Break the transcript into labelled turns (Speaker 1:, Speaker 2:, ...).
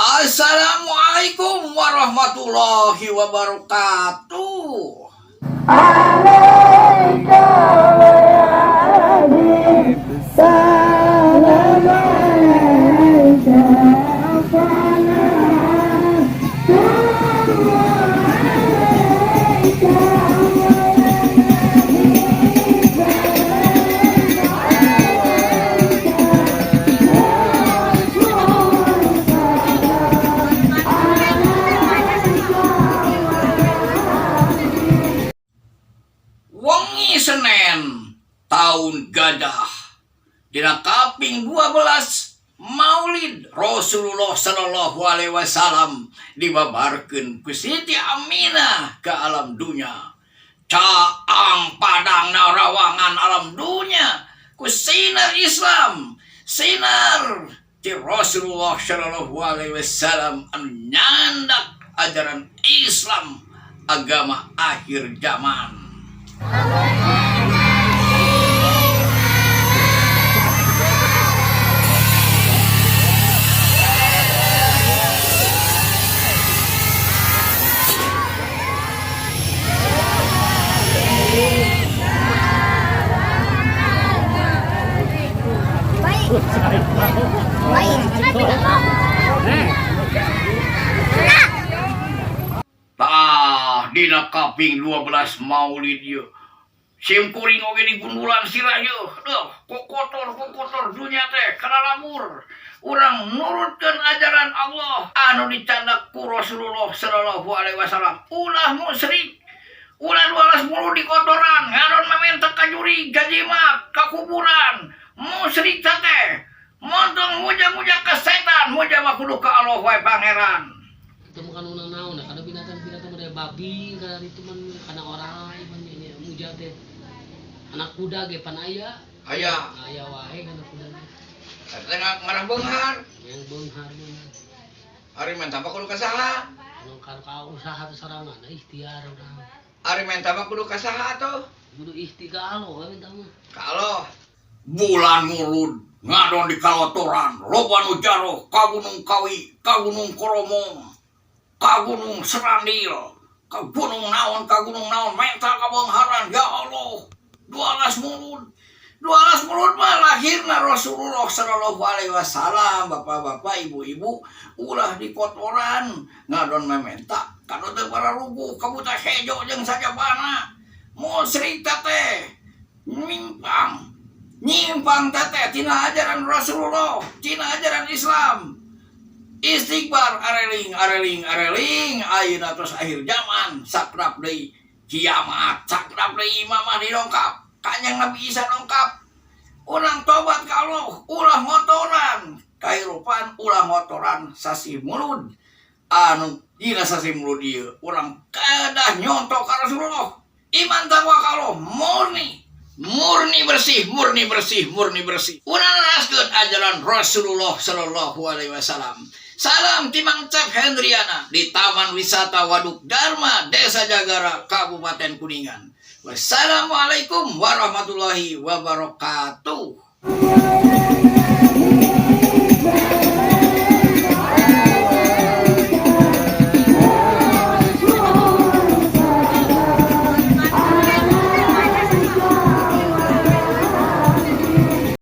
Speaker 1: Assalamualaikum warahmatullahi wabarakatuh.
Speaker 2: عليك ويا سلام عليك صلاة الله عليك.
Speaker 1: Wengi Senin tahun Gajah dina kaping 12 Maulid Rasulullah sallallahu alaihi wasallam dibabarkeun ku Siti Aminah ke alam dunya. Caang padang narawangan alam dunya ku sinar Islam, sinar ti Rasulullah sallallahu alaihi wasallam anu nyandak ajaran Islam, agama akhir zaman.
Speaker 3: Baik. Baik.
Speaker 1: Tah, dina kaping 12 Maulid ieu. Sim kuring oge digundulan sirah ieu. Duh, kok kotor, kok kotor dunya teh kana lamur. Urang nurutkeun ajaran Allah anu dicandak ku Rasulullah sallallahu alaihi wasallam. Ulah musyrik. Ulah 12 Mulud di kotoran, ngadon mamenta ka jurig, ka jimat, ka kuburan. Musyrik teh. Montong muja-muja ka setan, muja mah kudu ka Allah wae Pangeran.
Speaker 4: Itu bukan unang naon, nah, karena binatang-binatang model babi, karena itu man karena orang man ini muja teh. Anak kuda ge pan aya.
Speaker 1: Aya.
Speaker 4: Aya wae kana kuda teh.
Speaker 1: Eta ngarah beunghar.
Speaker 4: Yang beunghar mah.
Speaker 1: Ari menta mah kudu ka saha?
Speaker 4: Anu ka usaha teh sorangan, ikhtiar urang.
Speaker 1: Ari menta mah kudu ka saha tuh?
Speaker 4: Kudu ikhtiar ka Allah we menta mah.
Speaker 1: Ka Allah. Bulan Mulud ngadon di kalotoran, loba nu jaroh ka Gunung Kawi, ka Gunung Koromong, ka Gunung Serandil, ka gunung naon, ka gunung naon, menta kabeungharan. Ya Allah, 12 Mulud. 12 Mulud mah lahirna Rasulullah sallallahu alaihi wasallam. Bapak-bapak, ibu-ibu, ulah di kotoran ngadon mementa kanu teu pararuguh ka buta hejo jeung sajabana. Musyrik teh nyimpang, nyimpang teh tina ajaran Rasulullah, tina ajaran Islam. Istighfar areling areling areling. Ayeuna terus akhir zaman, sakrap deui kiamat, sakrap deui imamah didongkap, Kanjeng Nabi Isa dongkap. Urang tobat ka Allah, ulah ngotoran kahirupan, ulah ngotoran sasi Mulud. Anu dina sasi Mulud ieu urang kedah nyontoh ka Rasulullah, iman takwa ka Allah murni, murni bersih, murni bersih, murni bersih. Urang neraskeun ajaran Rasulullah sallallahu alaihi wasallam. Salam ti Mang Cep Hendriana di Taman Wisata Waduk Dharma, Desa Jagara, Kabupaten Kuningan. Wassalamualaikum warahmatullahi wabarakatuh.